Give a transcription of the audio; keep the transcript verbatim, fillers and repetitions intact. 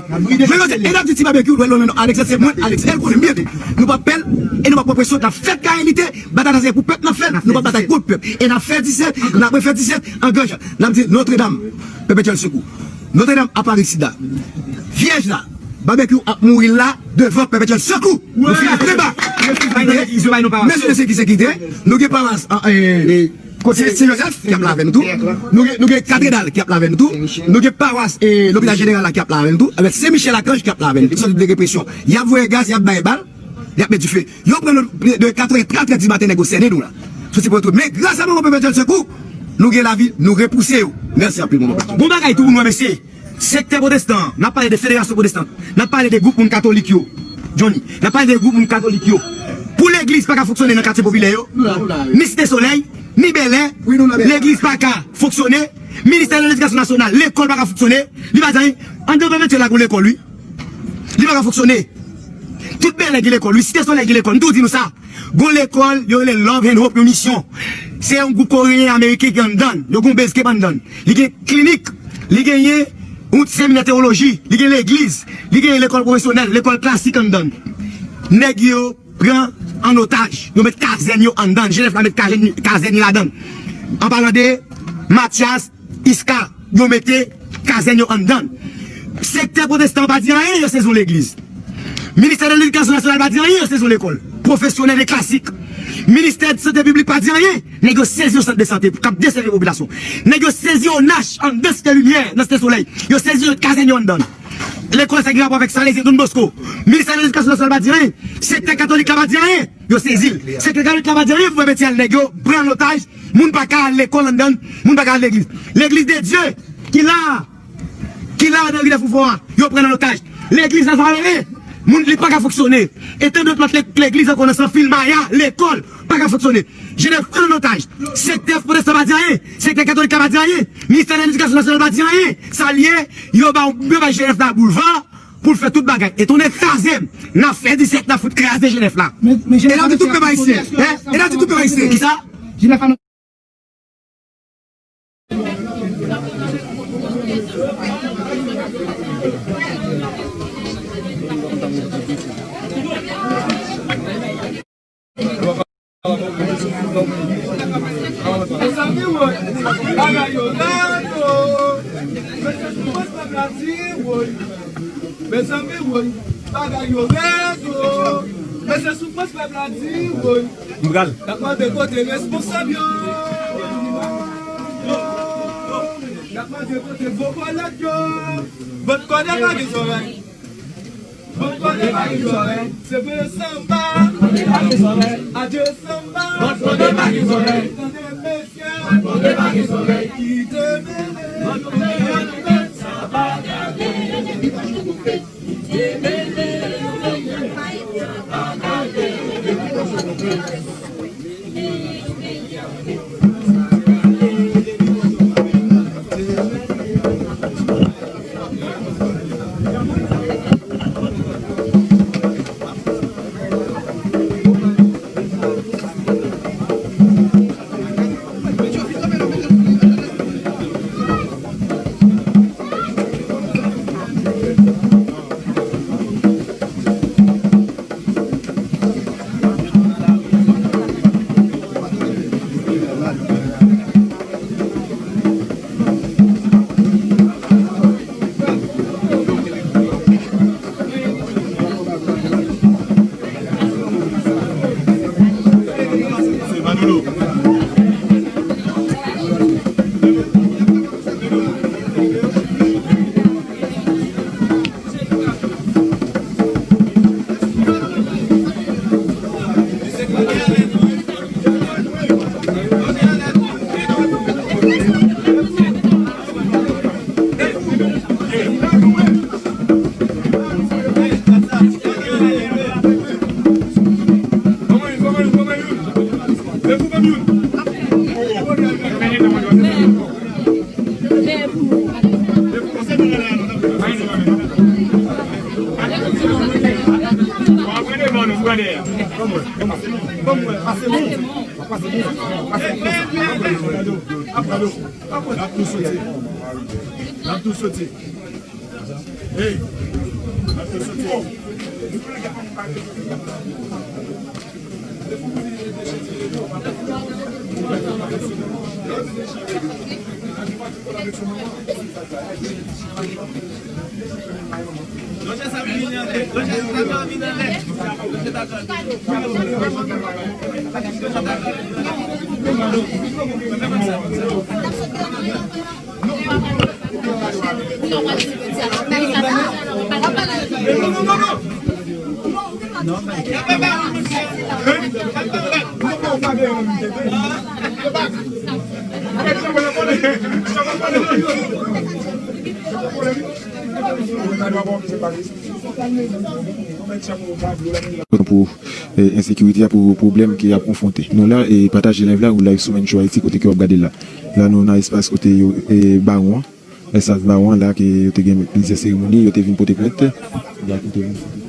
fini. Men yo di, e n ap di Ti Babekyou, lwen lwen non, Alex, se mwen, Alex, el konnen m byen. Nou p ap pè l, e nou p ap pran presyon, n ap fè kay enite, batay sa se pou pèp n ap fè, nou p ap batay kont pèp. E n ap fè disèt, n ap refè disèt, an gran jan. N ap di Notredam, Pèpetyèl Sekou. Notredam ap pare isit la. Vyèj la, Babekyou ap mouri la, devan Pèpetyèl Sekou. Nou fini trè ba. Yo bay nou pawas. Mesye de sekirite, nou gen pawas, ah, eh, Sen Jozèf ki ap la avè nou tou. Nou gen, nou gen katedral ki ap la avè nou tou. Nou gen pawas, eh, lopital jeneral la ki ap la avè nou tou. Avèk Sen Michel Akanj ki ap la avè nou tou. Sòti de represyon. Y ap voye gaz, y ap bay bal, y ap met dife. Yo pran nou de, de katrè, katrè di maten, nèg yo sènen nou la. Soti pou tout. Men gras a manman Pèp Etènèl Sekou, nou gen lavi, nou repouse yo. Mèsi anpil, manman. Bon bagay tou pou nou, mesye. Sektè pwotestan an, n ap pale de federasyon pwotestan, n ap pale de gwoup moun katolik yo, Johnny, n ap pale de gwoup moun katolik yo. Pou legliz pa ka fonksyone nan katye popilè yo, ni Site Solèy, ni Bèlè, legliz pa ka fonksyone, ministè de ledikasyon nasyonal, lekòl pa ka fonksyone, li pa di anyen. Anndan Pèp Etènèl la gon lekòl, wi. Li pa ka fonksyone. Tout Bèlè gen lekòl, wi, Site Solèy gen lekòl, m toujou di nou sa. Gon lekòl, yo rele Love and Hope, yon misyon. Se yon gwoup koreyen ameriken ki anndan, yo gon base camp anndan. Li gen klinik, li genyen yon seminè tewoloji, li gen legliz, li genyen lekòl pwofesyonèl, lekòl klasik anndan. Nèg yo pran an otaj, yo met kazèn yo anndan, G N F la met kazèn, kazèn yo ladan. An palan de Mathias, Iska, yo mete kazèn yo anndan. Sektè pwotestan pa di anyen, yo sezi yon legliz. Ministè de ledikasyon nasyonal pa di anyen, yo sezi yon lekòl pwofesyonèl e klasik. Ministè de sante piblik pa di anyen, nèg yo sezi yon sant de sante k ap desèvi popilasyon. Nèg yo sezi O N H anndan Site Limyè, nan Site Solèy. Yo sezi yon kazèn yo anndan. Lekòl sa gen rapò avèk Salezyen Don Bosco. Ministè de ledikasyon nasyonal pa di anyen. Sektè katolik la pa di anyen. Yo sezi l. Sektè katolik la pa di anyen pou Pèp Etènèl, nèg yo pran l otaj. Moun pa ka al lekòl anndan, moun pa ka al legliz. Legliz de Dye ki la, ki la nan ri Dèfoufò a, yo pran nan otaj. Legliz Nazarene, moun li pa ka fonksyone. E tan dòt lòt lè-, legliz ankò nan Sanfil, Maya, lekòl, pa ka fonksyone. G N F pran nan otaj. Sektè pwotestan pa di anyen, sektè katolik la pa di anyen, ministè de ledikasyon nasyonal pa di anyen. Sa l ye, yo ba, yo ba G N F la boulva, pou l fè tout bagay. E tounen kraze m. N ap fè disèt, n ap fout kraze G N F la. Men, men G N F la di tout pèp ayisyen. Hein? E n ap di tout pèp ayisyen. Kisa? G N F la Mezanmi, woy, bagay yo rèd, o. Mesye, soufrans pèp la di, woy. Mezanmi, woy, bagay yo rèd, o. Mesye, soufrans pèp la di, woy. M pral. N ap mande kote responsab yo. N ap mande kote gwo kòlèt yo. Vòt kòlèt pa gen zòrèy. Bon kote pa gen zòrèy, se vre sanba. Adye sanba. Bon kote pa gen zòrèy. Tande mesye. Bon kote pa gen zòrèy. Ki te mele. Bon kote pa gen zòrèy. Sa pa gade. Ki te mele. Sa pa gade. N ap tou soti. N ap tou soti. Hey! N ap tou soti. Lonje sa vini anlè. Lonje sa vini anlè. Pou eh, ensekirite a, pou pwoblèm ke y ap konfwonte. Nou la e pataje live la, ou live sou Menchou Ayiti, kote ke w ap gade la. La nou nan espas kote yo, eh, Bawon an, espas Bawon an, la ke yo te gen plizyè seremoni, yo te vin pote plent. Gade kote moun.